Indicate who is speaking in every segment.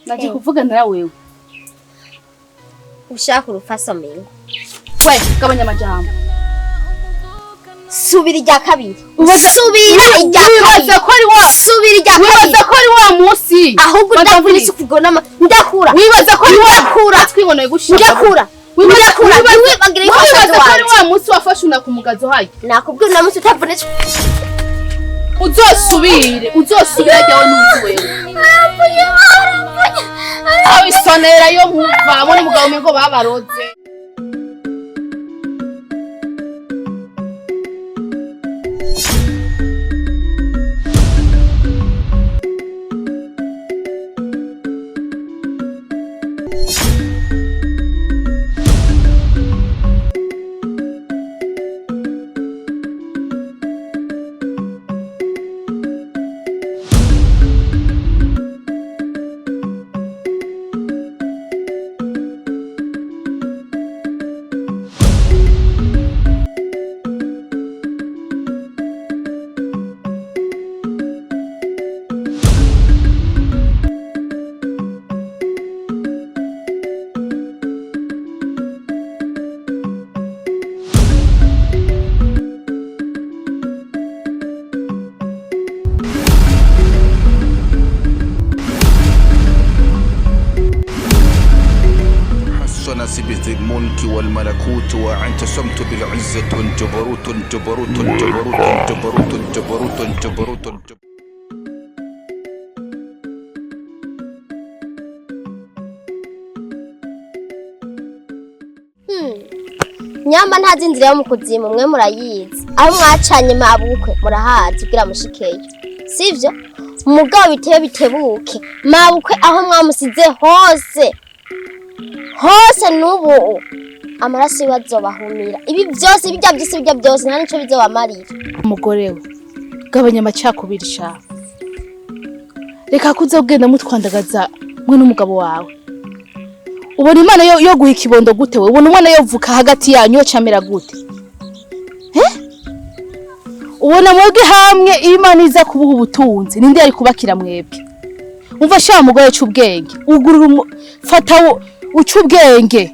Speaker 1: Naje kuvugana na wewe.
Speaker 2: Ushaka urufasa mengo.
Speaker 1: We, gabanya amajambo.
Speaker 2: Subira irya kabiri.
Speaker 1: Ubaza-
Speaker 2: Subira irya kabiri.
Speaker 1: Wibaza ko ari wa
Speaker 2: Subira irya kabiri.
Speaker 1: Wibaza ko ari wa munsi.
Speaker 2: Ahubwo
Speaker 1: Banza
Speaker 2: ndakura
Speaker 1: mvugire.
Speaker 2: isuku gonama ndakura.
Speaker 1: Wibaza ko ari wa
Speaker 2: Ndakura.
Speaker 1: twiboneye gushira.
Speaker 2: Ndakura. Ndakura. Ntiwibagire yuko
Speaker 1: Wibaza
Speaker 2: musaza
Speaker 1: ko ari
Speaker 2: wanje.
Speaker 1: wa munsi wafashe una ku mugazo hayi.
Speaker 2: Nakubwira uno munsi utavunitse.
Speaker 1: Uzosubire, uzosubire ajyawe n'uzi wewe.
Speaker 2: Aramvunye, aramvunye.
Speaker 1: Aho isonera yo muva, bo n'umugabo umengo babaroze.
Speaker 3: حسن بذي الملك والملكوت واعتصمت بالعزة جبروت جبروت جبروت جبروت جبروت جبروت جبروت.
Speaker 2: Nyamba ntazi inzira yo mu kuzimu mwe murayizi. Aho mwacanye mabukwe murahazi kugira mushikeyo. Sivyo? Mugabo biteye bitebuke. Mabukwe aho mwamusize hose. Hose n'ubu amaraso yiwe azobahumira. Ibi byose bijya byose bijya byose nta nico bizobamarira.
Speaker 1: Umugore we, gabanya amacakubiri sha. Reka kuza ugenda mutwandagaza mwe n'umugabo wawe. Ubona Imana yo guha ikibondo gute we? Ubona umwana yovuka hagati yanyu yocamera gute? Eh? Ubona mwebwe hamwe Imana iza kubuha ubutunzi, ninde yari kubakira mwebwe? Umva sha mugore c'ubwenge, ugurura fata uca ubwenge.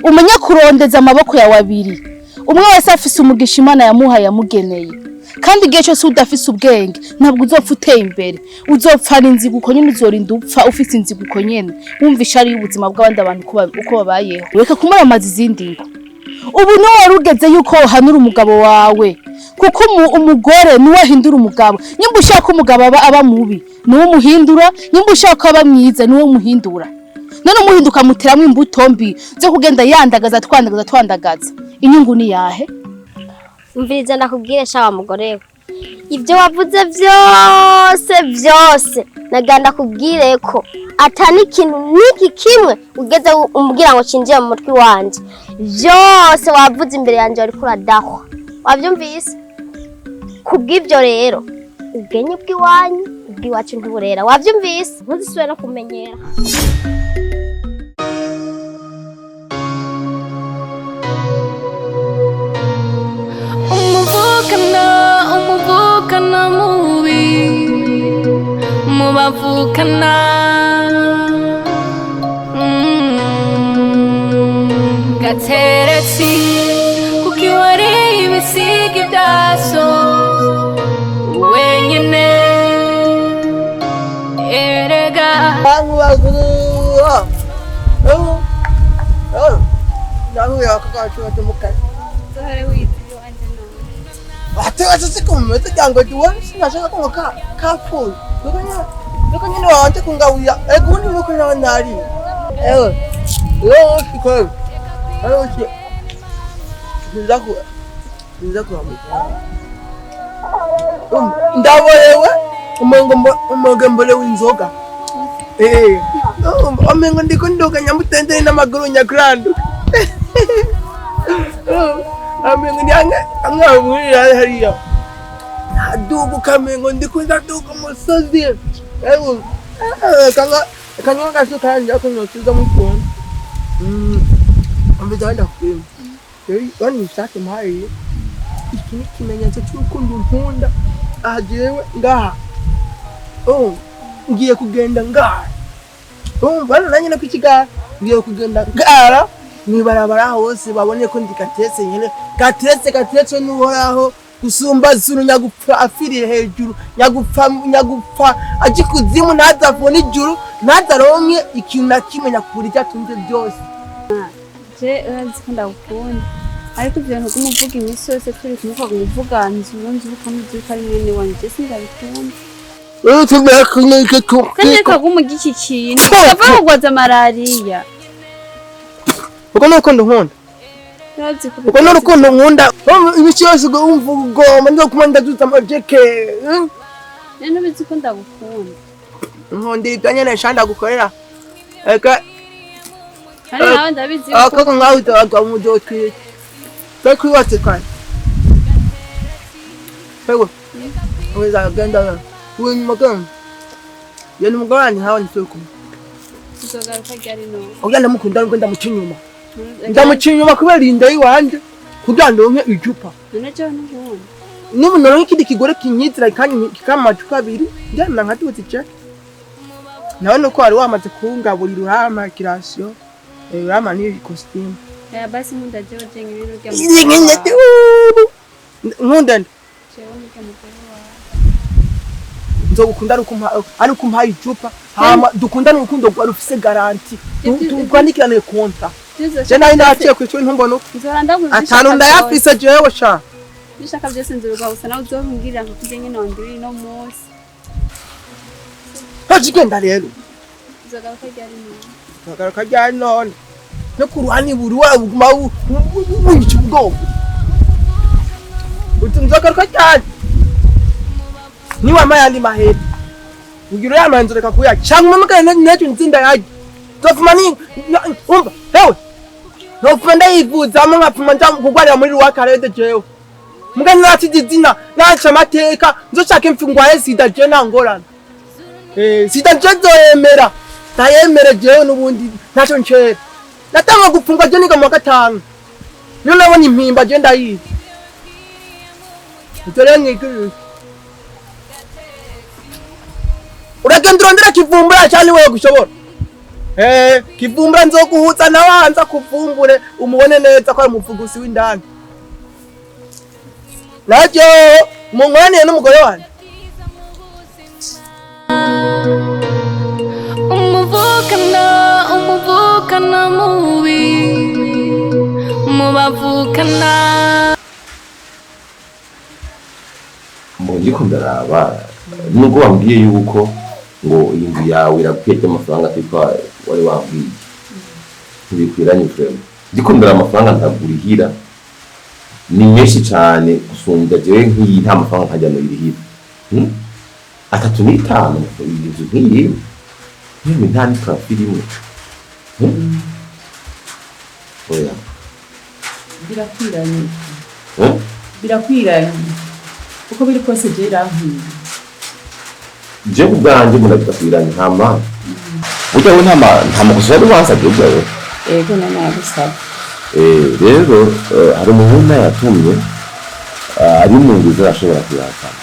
Speaker 1: Umenye kurondeza amaboko yawe abiri. Umwe wese afise umugisha Imana yamuhaye yamugeneye. Kandi igihe cyose udafise ubwenge ntabwo uzopfa uteye imbere. Uzopfana inzigo uko nyene, uzorinda upfa ufise inzigo uko nyene. Wumva ishari y'ubuzima bw'abandi abantu uko babayeho. Reka kumaramaza izindi ngo. Ubu niwe wari ugeze yuko wohanura umugabo wawe. Kuko umugore niwe ahindura umugabo. Nimba ushaka umugabo aba mubi, niwe umuhindura. Nimba ushaka aba mwiza, niwe umuhindura. None umuhinduka muteramwo imbuto mbi zo kugenda yandagaza twandagaza twandagaza. Inyungu ni yahe?
Speaker 2: Umviriza ndakubwire sha wa mugore we. Ibyo wavuze byose byose nagira ndakubwire ko atani ikintu niki kimwe ugeze umbwira ngo cinjiye mu mutwe wanje. Byose wavuze imbere yanje wariko uradahwa. Wavyumvise? Kubw'ivyo rero ubwenye bw'iwanyu ubw'iwacu ntiburera. Wavyumvise? Ntuzisubire no kumenyera.
Speaker 4: Umuvukana, umuvukana mubi, mubavukana. Gateretsi, kuki wariye ibisiga ibyaso wenyine erega.
Speaker 5: Ndaborewe umengo mborewe inzoga. Umengo ndiko ndoga nyamutendere n'amaguru nyakurandu. Amengo ndi angamurira hariya. Aduga kamengo ndiko ndaduga umusozi. Kanga kanywa gasuka njya kunyotsuza mu kona. Ambiza ndakwima. Rero bani nshake mpaye. Iki ni ikimenyetso cy'urukundo nkunda. Aha jewe ngaha. Oh, ngiye kugenda ngaha. Urumva hano nanjye no kwikigara ngiye kugenda ngara mwibarabara hose babone ko ndi Gateretse nyene. Gateretse, Gateretse n'Uhoraho gusumba zuru. Nyagupfa afiriye hejuru, nyagupfa, nyagupfa aje ikuzimu, ntazavone ijuru, ntazaronke ikintu na kimwe, nyakubura ibyo atunze byose.
Speaker 6: Je urazi ko ndagukunda, ariko ibyo bintu uguma uvuga iminsi yose turi kumwe, ukaguma uvuga nzuru nzuru kandi uzi ko ari mwene wanjye, je sindabikunda. Kandi kaguma iki kintu kava kugwaza malariya.
Speaker 5: Uko ni urukundo nkunda.
Speaker 6: Urazi ko
Speaker 5: Uko ni urukundo nkunda. Iminsi yose wumva ugomba ndi kuma ndaduza amajeke.
Speaker 6: None ubizi ko ndagukunda.
Speaker 5: Nkundira ibyo nyene sha ndagukorera eka.
Speaker 6: Kandi nawe ndabizi yuko
Speaker 5: Akako nkawe utabaga mudotwike twe kwibatse kandi pego weza genda uyu mugabo yari umugabo wanjye nkawe ntituri kumwe.
Speaker 6: Tuzogaruka ryari none?
Speaker 5: Oya, ndamukunda nubwo ndamuca inyuma, ndamuca inyuma kubera inda y'iwanje kugira ndonke icupa.
Speaker 6: None jewe ntunkunda?
Speaker 5: N'ubu noronka ikindi kigore kinyizira kandi kikampa amacupa abiri njyana nkaduza ice nawe nuko wari wamaze kungaburira, urampa kirasiyo, urampa n'iyi kositimu.
Speaker 6: Aya basi nkunda jewe jenyine n'urya mugore wawe.
Speaker 5: Nkunda nde?
Speaker 6: Jewe n'urya mugore wawe.
Speaker 5: Nzogukunda ari uko umpaye icupa, hama dukundane urukundo rwa rufise garantie, twandikirane contrat. Je nari naciye kw'ishuri ntumbona uko
Speaker 6: Nzora ndaguza.
Speaker 5: Atanu ndayafise jewe sha.
Speaker 6: Ibyo ushaka byose nzobiguha, gusa nawe uzombwirira nka kurya nyene wambwira ino munsi.
Speaker 5: Ntojigenda rero.
Speaker 6: Uzogaruka ryari none?
Speaker 5: Nzagaruka ryari none no ku ruhani buri waguma wunyica ubwoko uti nzagaruka ryari? Niwama yandi mahera ugira uyamaye nzoreka kuya canke umpamagare nejo nzinda yarya nzopfuma ni umva hewe nzopfuma ndayivuzamo nkapfuma nja kugwarira muri rwakarede jewe muga nasize izina naca amateka nzoshaka impfu ngwaye sida jewe nta ngorane. Sida nje nzoyemera ndayemere jewe n'ubundi ntaco ncera natanga gupfungwa je niga mu wa gatanu niyo nabona impimba je ndayizi. Ivyo rero mwigirire uragenda urondera kivumbura cyane wewe gushobora kivumbura nzoguhuza nawe anza kuvumbure umubone neza ko ari umuvugusi w'indani naje munkoraniye n'umugore wanje.
Speaker 4: Umuvukana, umuvukana mubi mubavukana.
Speaker 7: Ndiko ndaraba nubwo wambwiye yuko ngo iyi nzu yawe irakwiye ry'amafaranga atitwa wari wambwiye ntibikwiranye vraiment. Ndiko ndaraba amafaranga ndagurihira ni menshi cane gusumbya jewe nk'iyi nta mafaranga nkajya noyirihira. 3.5 iyi nzu nk'iyi yewe nta n'iparafo irimwo. Oya.
Speaker 8: Birakwiranye.
Speaker 7: Hmm?
Speaker 8: Birakwiranye uko biri kose, je irankwiye.
Speaker 7: Je ku bwanjye mbona bidakwiranye nta mpamvu burya we nta makosa wari wansabye burya we.
Speaker 8: Ego, none nagusaba.
Speaker 7: Rero hari umuhunda yatumye ari mu nzu arashobora kuyazana.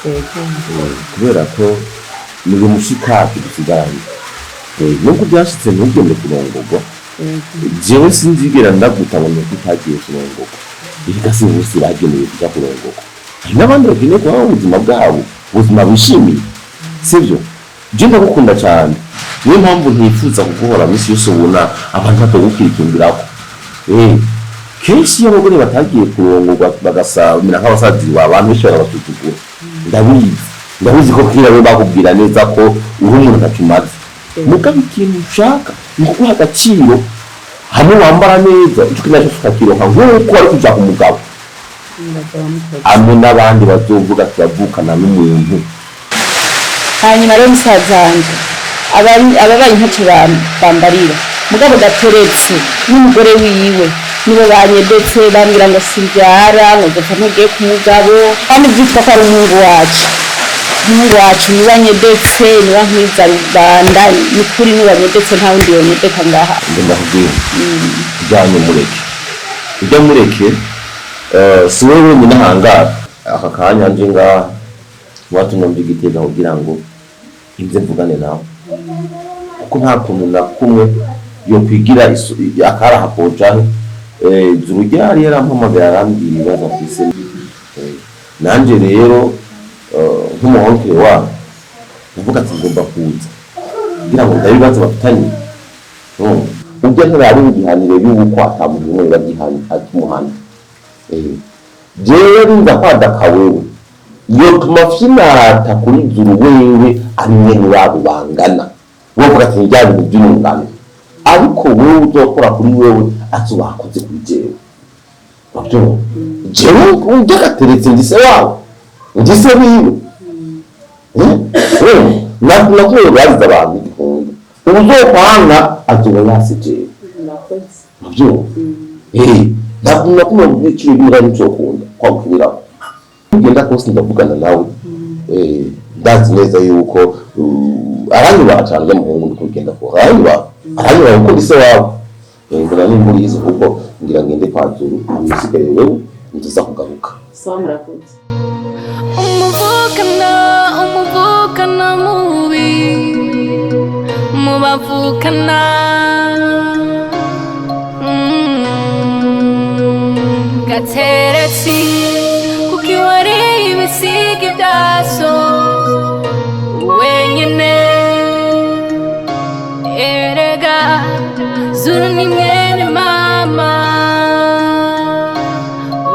Speaker 8: Ego.
Speaker 7: Kubera ko ni umushikaki dusigaranye. Nubwo byashitse ntugende kurongorwa,
Speaker 8: Ego.
Speaker 7: Jewe sinzigera ndaguta ngo nuko utagiye kurongorwa. Erega si bose bagenewe kuja kurongorwa, hari n'abandi bakeneye kubaho ubuzima bwabo, ubuzima bishimiye, sibyo? Je ndagukunda cyane, niyo mpamvu ntifuza kuguhora minsi yose ubona abantu batagukirikimbirako. Kenshi iyo abagore batagiye kurongorwa bagasamira nk'abasazi abantu benshi barabasuzugura. Ndabizi, ndabizi ko kera we bakubwira neza ko uri umuntu ntacyo umaze. Mugabo ikintu ushaka ni ukuguha agaciro hamwe wambara neza icyo ukeneye cyose ukakironka nk'uko wari kuja ku mugabo.
Speaker 8: Ndazaba mukoze.
Speaker 7: Hamwe n'abandi bazovuga turavukana n'umuntu.
Speaker 8: Hanyuma rero musaza wanje ababaye ntacyo bambarira, mugabo Gateretse n'umugore wiwe nibo banyedetse bambwira ngo simbyara, ngo nzopfa ntugiye ku mugabo, kandi byitwa ko ari umuhungu wacu. Umuhungu wacu niwe anyedetse, niwe ankwiza rubanda. Ni kuri niwe anyedetse, nta wundi yonyedeka ngaha.
Speaker 7: Ngo ndakubwira ujyanye mureke ujya mureke, si wowe wenyine ahangara aka kanya nje ngaha watumye mva Igitega kugira ngo inze mvugane nawe. Kuko nta kuntu na kumwe yokwigira akaraha kojahe. Zuru ryari yarampamagaye, arambwira ibibazo afise. Nanje rero nk'umuhonkere wabo ndavuga ati ngomba kuza kugira ngo ndabe ibibazo bafitanye. Urya ntirari igihaniro y'uko ata muntu n'umwe bagihana akimuhana. Jewe rinda kwadaka wewe yotuma finata kuri Zuru, wewe ari mwene wabo bangana, wovuga ati ni bya bintu by'urungano, ariko wewe uzokora kuri wewe ati wakoze kuri jewe. Urabyumva? Jewe urya gateretse ngise wabo, ngise wiwe. Nakwiye guhariza abantu igihumbi, uzokwanga azoba yase jewe. Urabyumva? Ntabwo nakumwe ibiciro bimwe nzokunda kwagukiniraho ugenda kose, ndavugana nawe. Ndazi neza yuko aranyubaha cyane ujya muhungu, ndi kugenda ko aranyubaha, aranyubaha kuko ndi se wabo. Mbona n'inkuru yize kuko ngira ngende kwa Zuru, hanyuma usigaye wewe nziza kugaruka.
Speaker 8: Sawa, murakoze.
Speaker 4: Umuvukana, umuvukana mubi mubavukana. Gateretsi kuko iwariye ibisiga ibyaso wenyine. Erega Zuru ni mwene mama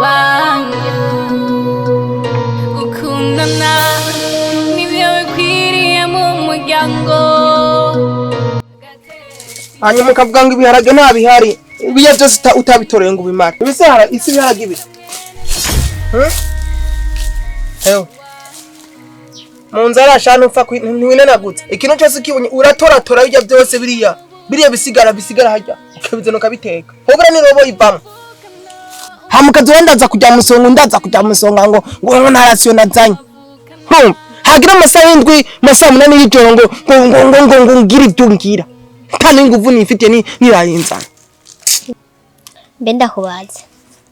Speaker 4: wanyu, gukundana nibyo bikwiriye mu muryango.
Speaker 5: Hanyuma ukavuga ngo ibiharage nta bihari, ibiya byose utabitoreye ngo ubimare. Ibise isi ibiharage ibi. Ewe. Mu nzara shanu upfa ntiwinenagutse. Ikintu cyose ukibonye uratoratora, bijya byose biriya. Biriya bisigara bisigara hajya. Ukabizana ukabiteka. Hobura ni robo ivamo. Hama ukaza ndaza kujya musonga, ndaza kujya musonga ngo nta ration nazanye. Hagira amasaha 7, amasaha 8 y'ijoro ngo ngira ibyo ngira. Nta n'inguvu nifitiye ni niraye inzara.
Speaker 2: Mbe ndakubaza,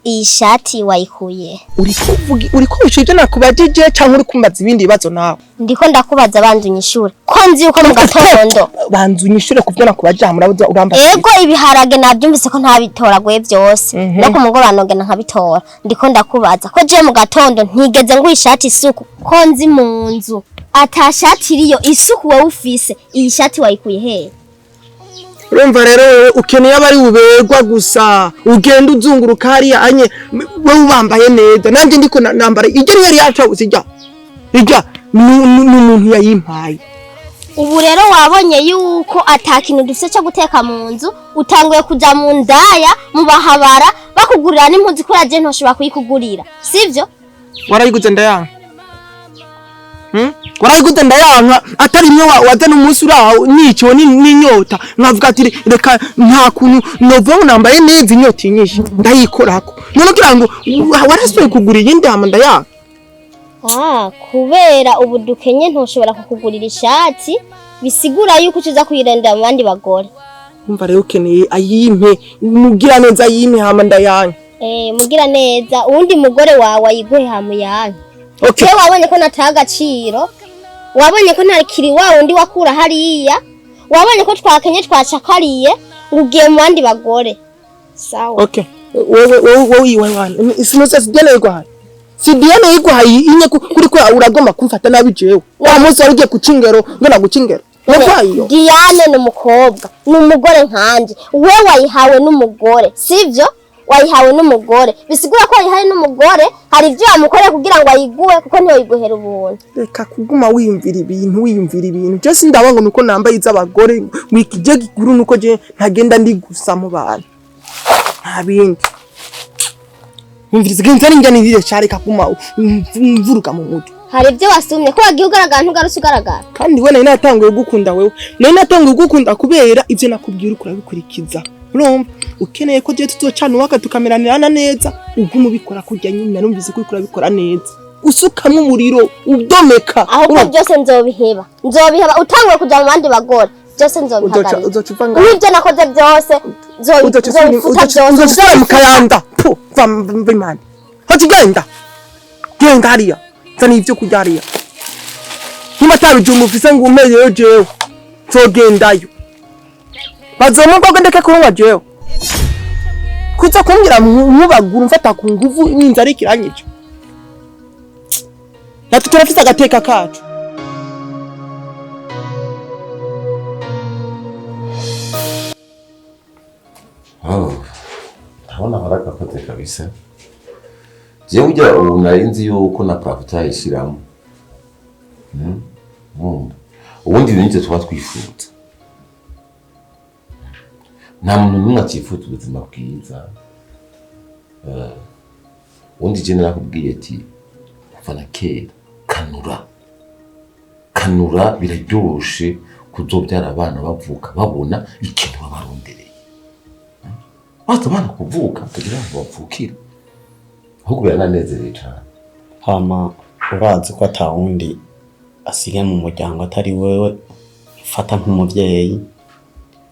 Speaker 2: iyi shati wayikuye?
Speaker 5: Uriko uvuga, uriko wishyura ibyo nakubajije cyangwa uri kumbaza ibindi bibazo nawe?
Speaker 2: Ndiko ndakubaza, banza unyishure, ko nzi yuko mu gatondo
Speaker 5: Banza unyishure ku byo nakubajije, murabuza urambaza.
Speaker 2: Ego, ibiharage nabyumvise ko ntabitoraguye byose, no ku mugoroba nogenda nkabitora. Ndiko ndakubaza ko je mu gatondo ntigeze nguha ishati isuku, ko nzi mu nzu ata shati iriyo isuku wowe ufise, iyi shati wayikuye hehe?
Speaker 5: Urumva rero wewe ukeneye abari uberwa gusa, ugenda uzunguruka hariya anye wewe ubambaye neza, nanjye ndiko nambara iryo niyo yacu ijya ijya ni umuntu yayimpaye.
Speaker 2: Ubu rero wabonye yuko ata kintu dufise cyo guteka mu nzu, utanguye kuja mu ndaya mu bahabara bakugurira n'impuzu, kubera je ntoshobora kuyikugurira, sivyo?
Speaker 5: Warayiguze ndayanka. Warayiguze ndayanka, atari imwe wazana umunsi uraho niciwe n'inyota, nkavuga ati reka nta kuntu nova ngo nambaye neza inyota inyishe ndayikorako, none kugira ngo warasubiye kugura iyindi hama ndayanka.
Speaker 2: Ah, kubera ubu dukenye ntoshobora kukugurira ishati, bisigura yuko ucuza kuyirondera mu bandi bagore.
Speaker 5: Umva rero, ukeneye ayimpe umugira neza, ayimpe hama ndayanka.
Speaker 2: Eh, mugira neza uwundi mugore wawe ayiguhe hama uyanke.
Speaker 5: Okay.
Speaker 2: Jewe wabonye ko nataha agaciro, wabonye ko ntakiri wa wundi wakura hariya, wabonye ko twakenye twacakariye, ngo ugiye mu bandi bagore. Sawa.
Speaker 5: Okay, wewe wewe wewe iwe wana sinose si Diane yiguhaye, si Diane yiguhaye inye kuri ko uragomba kumfata nabi jewe wa munsi wari ugiye kuca ingero ngo naguca ingero wabaye iyo.
Speaker 2: Diane ni umukobwa, ni umugore nkanje. We wayihawe n'umugore, sivyo? Wayihawe n'umugore, bisigura ko wayihawe n'umugore hari ibyo wamukoreye kugira ngo ayiguhe, kuko ntiyoyiguhera ubuntu.
Speaker 5: Reka kuguma wiyumvira ibintu, wiyumvira ibintu. Je sindaba ngo nuko nambaye iz'abagore wikije, gikuru nuko je ntagenda ndi gusa mu bantu, nta bindi. Wumviriza, genza ninjya nirire cyane, kaguma mvuruga mu mutwe.
Speaker 2: Hari ibyo wasumye ko wagiye ugaragara, ntugarutse ugaragara.
Speaker 5: Kandi we nari natanguye gukunda, wewe nari natanguye gukunda kubera ibyo nakubwira uriko urabikurikiza. Urumva ukeneye ko je tuzocana uwaka tukameranirana neza, uguma ubikora kurya nyine, narumvise ko uriko urabikora neza, usukamwo umuriro udomeka.
Speaker 2: Ahubwo
Speaker 5: Urumva?
Speaker 2: byose nzobiheba, nzobiheba. Utanguye kuja mu bandi bagore, byose
Speaker 5: Uzoca
Speaker 2: nzobihagarika.
Speaker 5: uzoca uva ngaho.
Speaker 2: N'ibyo nakoze byose
Speaker 5: Uzoca
Speaker 2: nzobifuta byose.
Speaker 5: uzoca usubira mu kayanda. Pu, va mva impande, hoca genda, genda hariya, zana ivyo kurya hariya. Niba atabijumba ufise ngo umpe rero jewe nzogendayo. Bazomugwa ndeke kunywa jewe. Kuza kumbwira nkubagura mfata ku nguvu n'inzara ikiranyica. Natwe turafise agateka kacu.
Speaker 7: Oh, ndabona baragakoze kabisa. Jewe burya ubu nari nzi yuko na parafo utayishiramo. Mm? Urumva? Ubundi ibintu nivyo tuba twifuza. Nta muntu n'umwe atifuza ubuzima bwiza. Ubundi je narakubwiye ati kuva na kera kanura. Kanura biraryoshe kuzobyara abana bavuka babona ikintu babarondereye. Baza abana kuvuka kugira ngo bavukire. Ahubwo birananezereye cane.
Speaker 9: Hama urazi ko atawundi asigaye mu muryango atari wewe mfata nk'umuvyeyi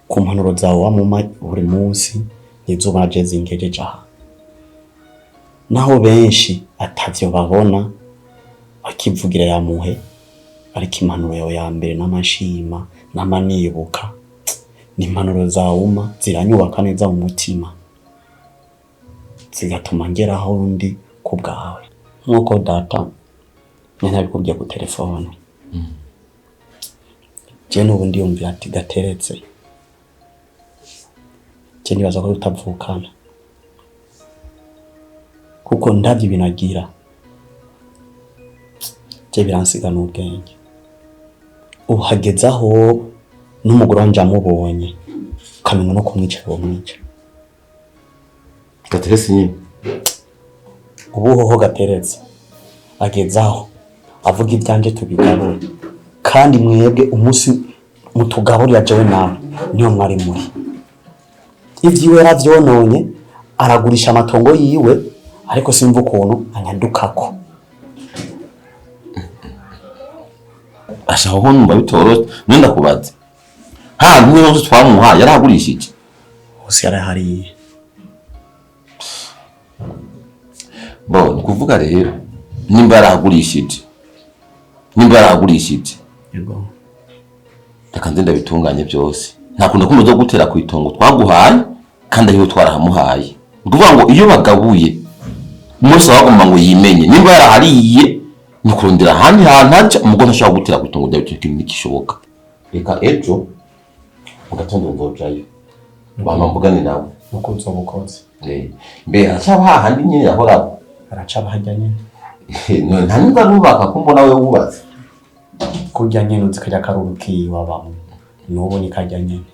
Speaker 9: ku mpanuro zawe wamuma buri munsi nizo naje zingejeje aha naho benshi atavyo babona bakivugira yamuhe ariko impanuro yawe ya mbere n'amashima n'amanibuka ni impanuro zawe uma ziranyubaka neza mu mutima zigatuma ngeraho ndi ku bwawe nk'uko data nabikubwiye ku telefone je n'ubu ndiyumvira ati gateretse je nibaza ko tutavukana kuko ndavye ibintu agira je biransiga n'ubwenge ubu hageze aho n'umugore wanje amubonye ukamenya no kumwica womwica.
Speaker 7: Gateretse nyine
Speaker 9: ubu hoho gateretse ageze aho avuga ibyanje tubigabura kandi mwebwe umunsi mutugaburira jewe nawe niyo mwari muri ivyiwe yaravyononye aragurisha amatongo yiwe ariko simva ukuntu anyandukako.
Speaker 7: Ashaka ko numva bitoroshe none ndakubaza ha niyo yose twamuha yarahagurishije
Speaker 9: hose yarahariye.
Speaker 7: Bo ni kuvuga rero nimba yarahagurishije yego reka nze ndabitunganye byose ntakunda kumva zo gutera ku itongo twaguhaye kandi ariho twarahamuhaye. Ni ukuvuga ngo iyo bagabuye umunsi bagomba ngo yimenye nimba yarahariye ni kurondera ahandi hantu aja umugore ntashobora gutera ku itongo ryawe ikintu ntigishoboka. Reka ejo mu gatondo nzojayo bampa mvugane nawe
Speaker 9: nuko uzoba ukoze.
Speaker 7: Mbe aracaba hahandi nyene yahorako
Speaker 9: aracaba harya nyene
Speaker 7: none nta nimba arubaka ko mbona we wubatse
Speaker 9: kurya nyene uzi karya karuru kiwe abamwo n'ubu ni karya nyene.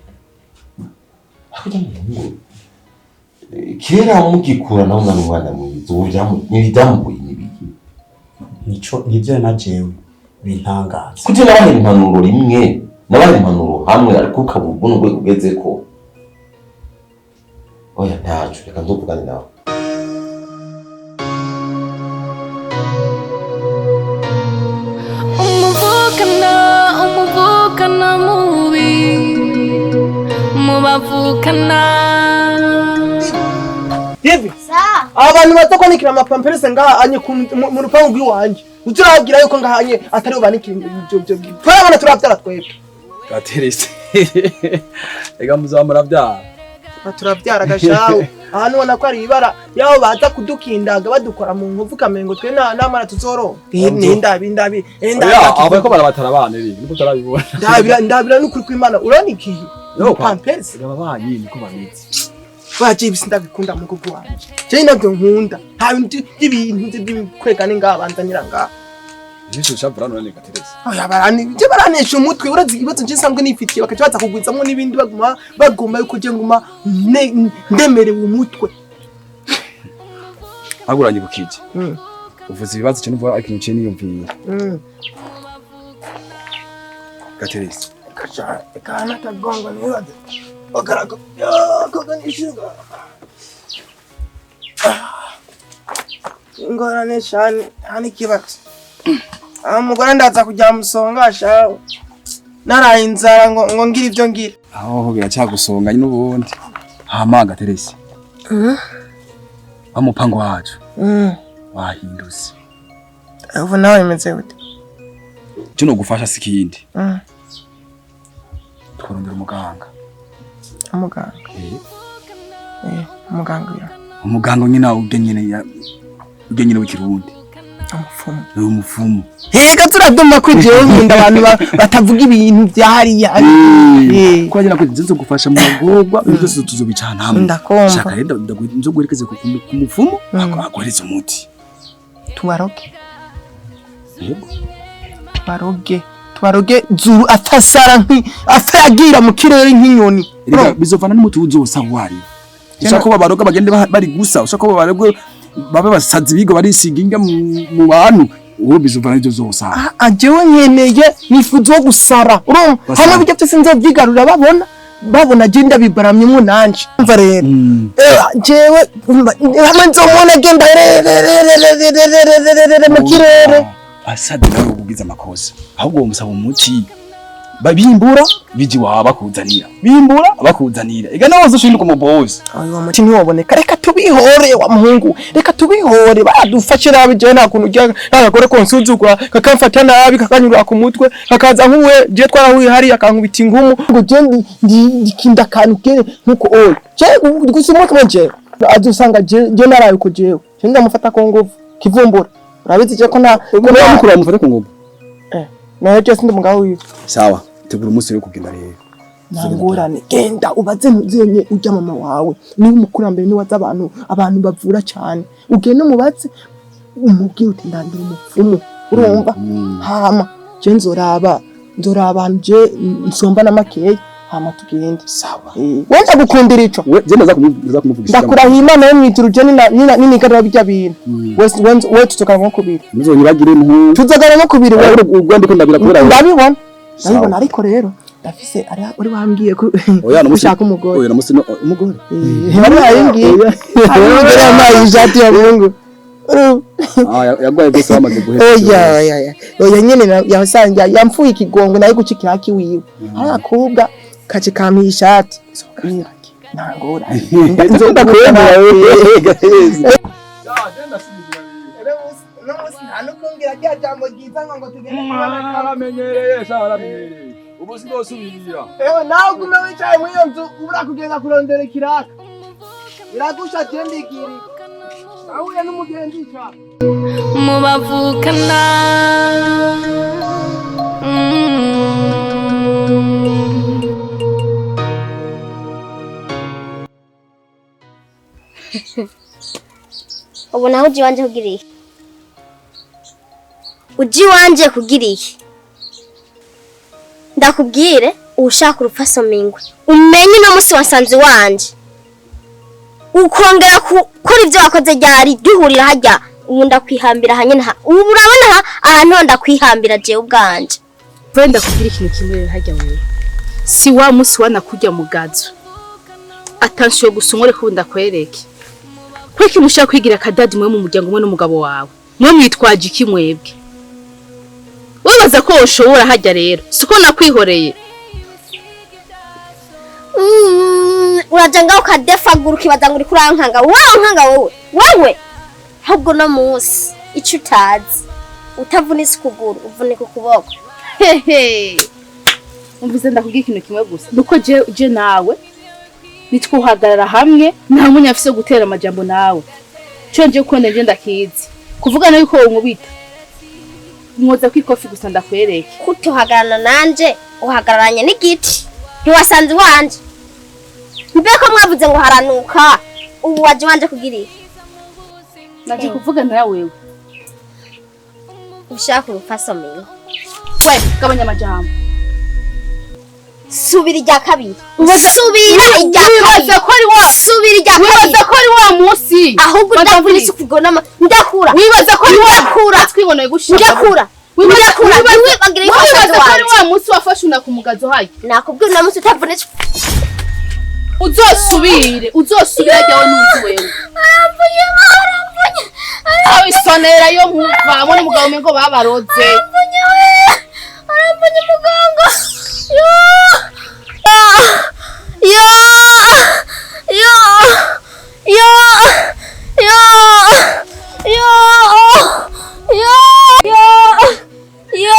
Speaker 7: Kera mugikura nawe nari umwana mwiza ubu ntibyamugoye n'ibiki
Speaker 9: nico nivyo na jewe bintangaza
Speaker 7: kuko nabaha impanuro rimwe nabaha impanuro hamwe ariko ukaba ubona urwego ugezeko. Oya ntaco reka nzovugane nawe.
Speaker 4: Umuvukana mubi mubavukana.
Speaker 5: Hivi abantu baza kwanikira amapamperese ngaha anye mu rupangu rw'iwanje uziragira yuko ngaha anye atari banikira ibyo byo twabana turavyara twebwe.
Speaker 10: Gateretse ega muzaba muravyara
Speaker 5: turavyara gashawe ahantu ubona ko ari ibara yaho baza kudukindaga badukora mu nkovu kamengo twe nta namara tuzoro ndabi ndabi
Speaker 10: aba ko barabatara abana rero niko tarabibona
Speaker 5: ndabira ndabira n'ukuri kw'Imana uranikiye pampers
Speaker 10: ababanyi niko bameze
Speaker 5: baje ibisi ndabikunda mu kuko wanje je nabyo nkunda nta bintu by'ibintu by'ibikwegane ngaha banzanira ngaha
Speaker 10: Yesu shavura none gateretse
Speaker 5: oya barani je baranesha umutwe urazi ibibazo nje nsanzwe nifitiye bakaca baza kugwizamwo n'ibindi baguma bagomba yuko je nguma ndemerewe umutwe
Speaker 10: aguranye bukije uvuze ibibazo cyo nuvuga ikintu cye niyumviye gateretse
Speaker 5: kacha kana tagongo nibaze ogarako koganishinga ingorane cyane hani kibazo umugore ndaza kujya musonga shawe naraye inzara ngo ngira ibyo ngira
Speaker 10: aho biracagusonga n'ubundi hama gateretse amupango wacu wahindutse
Speaker 5: ubu nawe imeze gute
Speaker 10: cyo no gufasha sikindi tworondera umuganga
Speaker 5: Umuganga. Umuganga ya.
Speaker 10: Umuganga nyine ubwe nyine ya ubwe nyine w'ikirundi.
Speaker 5: Umupfumu.
Speaker 10: Ni umupfumu.
Speaker 5: Hega turaduma ko jewe nkunda abantu batavuga ibintu bya hariya.
Speaker 10: Ko agera ko nzo gufasha mu magorwa byose tuzobicana hamwe.
Speaker 5: Ndakumva.
Speaker 10: Shaka rero nzoguherekeze ku mupfumu akohereza umuti.
Speaker 5: Tubaroge.
Speaker 10: Yego.
Speaker 5: Tubaroge. Tubaroge zuru atasara nki afagira mu kirere nk'inyoni.
Speaker 10: Erega bizovana n'umuti uzosa wari. Ushaka ko babaroga bagende bari gusa, ushaka ko babaroga babe basazi bigo barisiga inga mu bantu, uwo bizovana n'ibyo zosa.
Speaker 5: Ah, jewe nkeneye nifuzo gusara. Urumva hamwe bijya byose nzovyigarura babona babona je ndabibaramye mu nanje. Umva rero. Jewe hamwe nzomubona agenda mu kirere.
Speaker 10: Asade nawe ubugize amakosa. Ahubwo uwo musaba umuti. Babimbura biji waba bakuzanira. Bimbura bakuzanira. Ega nawe uzoshinduka mu boss.
Speaker 5: Ayo muti ntiwoboneka. Reka tubihore wa muhungu. Reka tubihore badufashe nabi je nta kuntu ujya nagakore konsuzugura kakamfata nabi kakanyura ku mutwe kakaza nkuwe je twarahuye hari akankubita ingumu ngo je ndikinda kantu kere nkuko oyo. Je gusa umwe je azusanga je naraye ko jewe. Je ndamufata ko nguvu kivumbura. Urabizi je ko nta
Speaker 10: mukuru amufata ko nguvu.
Speaker 5: Nawe je sindi mugabo wiwe.
Speaker 10: Sawa. Tegura umunsi rero kugenda rero.
Speaker 5: Nangorane genda ubaze ntuzenye ujya mama wawe niwe umukurambere niwe waza abantu bavura cyane ugende umubaze umubwire uti ndangira umupfumu urumva hama je nzoraba je nsomba na makeya hama tugende.
Speaker 10: Sawa.
Speaker 5: Wenza gukundira ico
Speaker 10: we je ndaza kumuvugisha
Speaker 5: ndakurahiye Imana yo mwijuru je nina ninigarura bijya bintu we tuzogana nko kubiri
Speaker 10: muzonyibagire muhu
Speaker 5: tuzogana nko kubiri
Speaker 10: we urwandiko ndabira kubera
Speaker 5: ndabibona ndabibona ariko rero ndafise ari uri wambwiye ko ushaka umugore.
Speaker 10: Oya namusi no umugore.
Speaker 5: Bari bayimbwiye. Ari yambaye ishati ya Mungu.
Speaker 10: Ah yagwaye byose bamaze guheza.
Speaker 5: Oya oya oya nyene yasanze yamfuye ikigongo naye gucikira haki wiwe. Hari akobwa kace kampa ishati. Ntangora.
Speaker 10: Ndakwemera wewe. Ubu sindosubira.
Speaker 5: Ewe nawe ugume wicaye muri iyo nzu ubura kugenda kurondera ikiraka. Iragusha je ndikiri. Ahuye n'umugenzi ca.
Speaker 4: Mubavukana.
Speaker 2: Ubu naho uji wanje kugira iki? Uji wanje kugira iki? Ndakubwire ushaka urupfasomingwe umenye no musi wasanze wanje ukongera gukora ibyo wakoze ryari duhurira hajya ubu ndakwihambira hanye nta ubu urabona ahantu ndakwihambira je ubwanje.
Speaker 1: Wenda kugira ikintu kimwe hajya wewe si wa musi wana kujya mugazo atanshiyo gusa ko ndakwereke kweki mushaka kwigira kadadi mwe mu muryango mwe n'umugabo wawe mwe mwitwaje iki mwebwe wibaza ko ushobora hajya rero siko nakwihoreye.
Speaker 2: Uraja ngaho ukadefagura ukibaza ngo uri kurankanga wankanga wowe wewe ahubwo no munsi ico utazi utavunitse ukuguru uvunika ukuboko.
Speaker 1: Hehe umvize ndakubwira ikintu kimwe gusa nuko je nawe nitwohagarara hamwe nta munya afise gutera amajambo nawe cyo nje ko nje ndakizi kuvugana yuko wonkubita mwoza kwikofi gusa ndakwereke.
Speaker 2: Kutuhagarana nanje uhagararanye n'igiti ntiwasanze wanje mbeko mwavuze ngo haranuka ubu waje wanje kugira iki?
Speaker 1: Naje kuvugana na wewe
Speaker 2: ushaka urupfasomero
Speaker 1: we gabanya amajambo.
Speaker 2: Subira irya kabiri. Subira irya kabiri.
Speaker 1: Wibaza ko ari wa
Speaker 2: subira irya kabiri.
Speaker 1: Wibaza ko ari wa munsi
Speaker 2: ahubwo ndavunitse ukuguru ndakura.
Speaker 1: Wibaza ko ari wa
Speaker 2: ndakura
Speaker 1: twiboneye gushika
Speaker 2: ndakura. Ndakura.
Speaker 1: Wibaza ko ari wa munsi wafashe una kumugazo hayi.
Speaker 2: Nakubwira na munsi utavunitse
Speaker 1: uzosubire uzosubira jyawe n'uzi wewe.
Speaker 2: Aramvunye aramvunye.
Speaker 1: Aho isonera yo muvamo n'umugabo mengo babaroze.
Speaker 2: Aramvunye we. Aramvunye mugongo. Yo. Yo. Yo. Yo. Yo. Yo. Yo. Yo. Yo.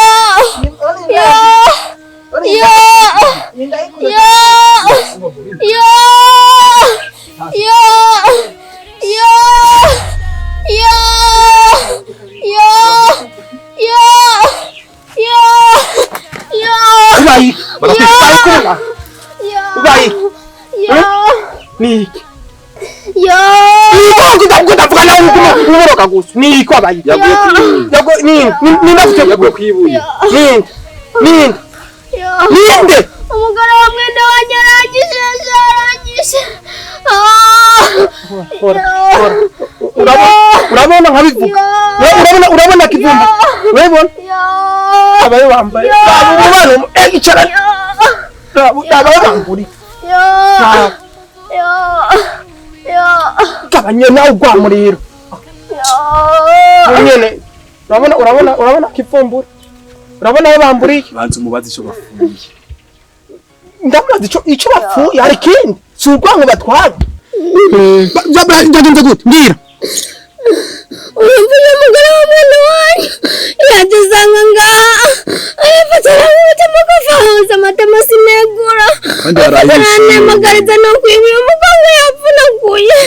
Speaker 2: Yo. Yo. Yo! Yo! Yo! Yo! Yo! Yo! Yo! Yo!
Speaker 5: Ubaye
Speaker 2: Yo! Yo!
Speaker 5: Ubaye
Speaker 2: Yo!
Speaker 5: Niki
Speaker 2: Yo!
Speaker 5: Ndavuga nawe uboroka gusa niki wabaye
Speaker 7: Yaguye kwibuye.
Speaker 5: Yaguye ni ni ndafite
Speaker 7: Yaguye kwibuye.
Speaker 5: Ninde ninde
Speaker 2: Yo!
Speaker 5: ninde
Speaker 2: Umugore wa mwene wanjye arangije arangije. Ah!
Speaker 5: Hora hora urabona urabona nkabivuga urabona urabona kivumba urabona
Speaker 2: Yo!
Speaker 5: abaye bambaye abo bana icara abaye bamburi
Speaker 2: Yo! Yo! Yo!
Speaker 5: gabanya nawe ugwa muriro
Speaker 2: Yo!
Speaker 5: nyene urabona urabona urabona kivumbura urabona aho bamburiye
Speaker 10: Banza umubaze ico bafuye.
Speaker 5: ndamubaza ico ico bapfuye hari ikindi si urwango batwara byagenze gute mbwira
Speaker 2: Urumva uyu mugore wa mwene wanyu yadusanga ngaha arafatira umutima kuvahuza amatama sinegura
Speaker 10: Kandi yarayishe.
Speaker 2: arantemagariza no kwiba uyu mukobwa yapfunaguye.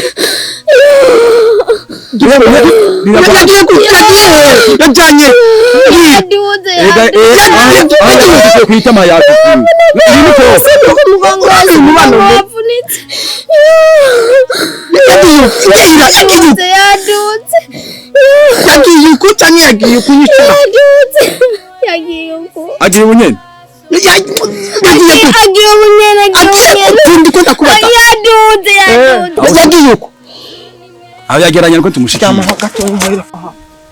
Speaker 5: yagiye yajyanye
Speaker 2: Yaduze
Speaker 10: Ega
Speaker 2: yaduze
Speaker 10: eh kwitama yacu.
Speaker 2: umugongo wavunitse.
Speaker 5: yagiye
Speaker 2: Yaduze yaduze
Speaker 5: yagiye uko cyangwa yagiye kunyicira
Speaker 2: yaduze yagiye uko
Speaker 10: Agiye bunyene.
Speaker 5: yagiye
Speaker 2: agiye ubunyene agiye
Speaker 5: agiye
Speaker 2: ubunyene
Speaker 5: kundi ko ndakubaza
Speaker 2: yaduze yaduze
Speaker 5: yagiye uko
Speaker 10: Aho yageranye nuko tumushikiye.
Speaker 5: ryama gato umuriro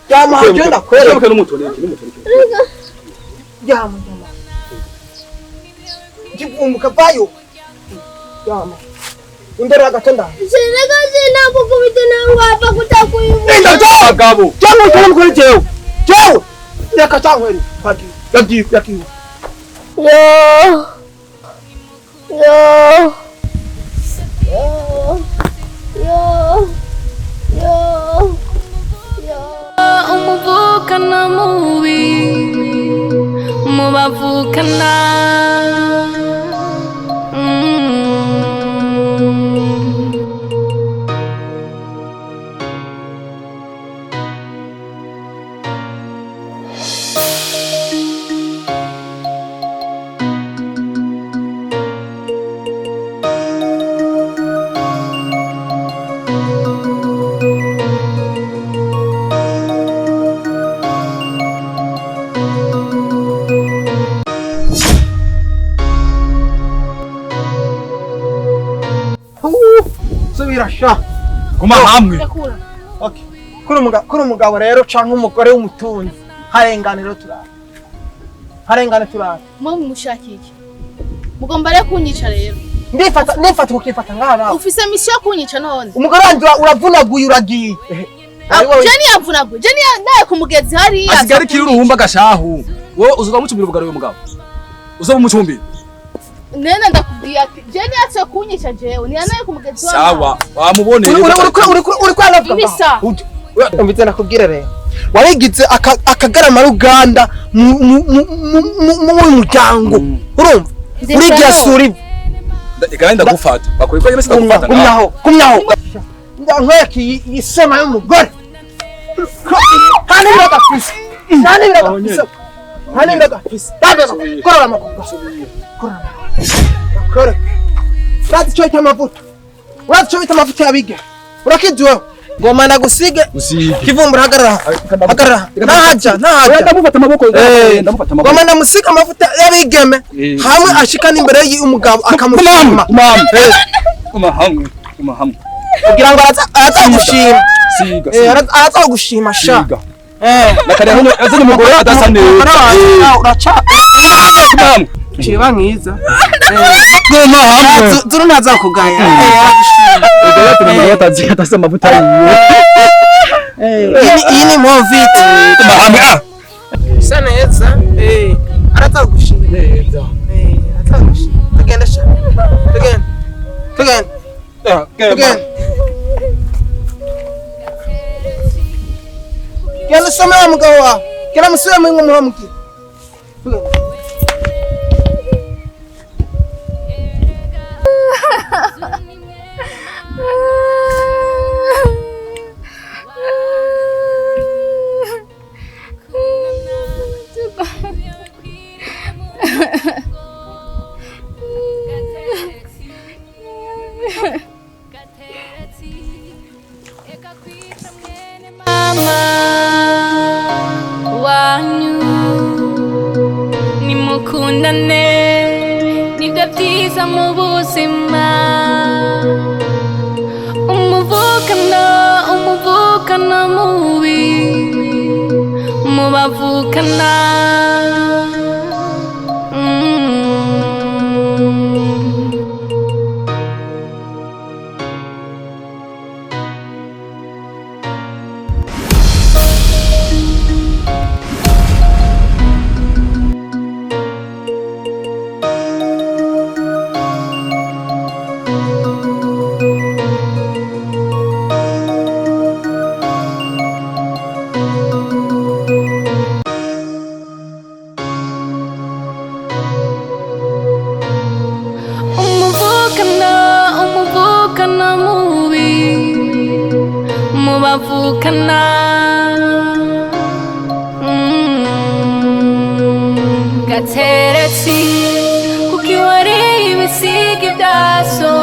Speaker 5: ryama genda kwera
Speaker 10: N'umutoreke n'umutoreke.
Speaker 5: ryama ryama kivumbuka vayo ryama indera gato nda
Speaker 2: Shinaka sinakukubita nawe wapfa kutakuyibuka.
Speaker 5: inda
Speaker 10: Abagabo.
Speaker 5: cyangwa utari mukore jewe jewe reka cyangwa yagiye yagiye yagiye
Speaker 2: Yo. Yo. Yo. Yo. Yo. Yo.
Speaker 4: Umuvukana mubi mubavukana. Mm.
Speaker 5: Subira sha
Speaker 10: Guma hamwe.
Speaker 1: Ndakura.
Speaker 5: Okay. Kuri umugabo kuri umugabo rero canke umugore w'umutunzi harenganiro turara harengane turara
Speaker 1: Mwe mumushakiye iki? Mugomba rero kunyica rero.
Speaker 5: ndifata ndifata ukifata ngaha nawe
Speaker 1: Ufise misiyo yo kunyica none.
Speaker 5: umugore wanje uravunaguye uragiye
Speaker 1: Jenny yavunaguye. Jenny naye ku mugezi hariya.
Speaker 10: Asigara ikiri uruhumba gashahu. Wowe uzoba mucumbira ubugaro uyu mugabo. Uzoba umucumbira.
Speaker 1: Nene ndakubwiye ati Jenny yatse kunyica jewe. Ni naye ku mugezi wa.
Speaker 10: Sawa. Wamuboneye.
Speaker 5: uri kwanavuga
Speaker 1: Ibisa.
Speaker 5: umvise nakubwira rero warigize akagarama ruganda mu muryango urumva urigira sura ivu
Speaker 10: Ega ndagufata. Bakwiye ko yemese ndagufata.
Speaker 5: gumyaho gumyaho nkwereke iyi sema y'umugore nta n'ibiro gafise nta n'ibiro gafise nta n'ibiro gafise korora amaguru korora amaguru korora urazi icyo bita amavuta urazi icyo bita amavuta y'abigeme urakizi wewe ngoma ndagusige
Speaker 10: Usige.
Speaker 5: kivumbura hagarara hagarara ntahaja ntahaja
Speaker 10: Ndamufata amaboko. Ndamufata amaboko.
Speaker 5: ngoma ndamusiga amavuta y'abigeme hamwe ashika n'imbere y'umugabo akamushima
Speaker 10: Mama. Guma hamwe. Guma hamwe.
Speaker 5: kugira ngo araza gushima
Speaker 10: Siga.
Speaker 5: araza gushima sha
Speaker 10: Siga. Nakare hano azanye umugore adasa neza.
Speaker 5: Uraca
Speaker 10: Guma hamwe.
Speaker 5: ciba mwiza
Speaker 10: Guma hamwe.
Speaker 5: zuru ntazakugaya
Speaker 10: Ega yatumye umugore atazi adasa amavuta yiwe.
Speaker 5: iyi ni movite
Speaker 10: Guma hamwe ah.
Speaker 5: isa neza araza gushima neza araza gushima tugende sha tugende tugende tugende genda usome wa mugabo wawe genda musubire muri muhamubwira tugende.
Speaker 4: Mama wanyu nimukundane, nibyo byiza mu buzima. Umuvukano, umuvukano mubi mubavukana. Umuvukano, umuvukano mubi mubavukana. Gateretse kuko iwariye ibisiga ibyaso.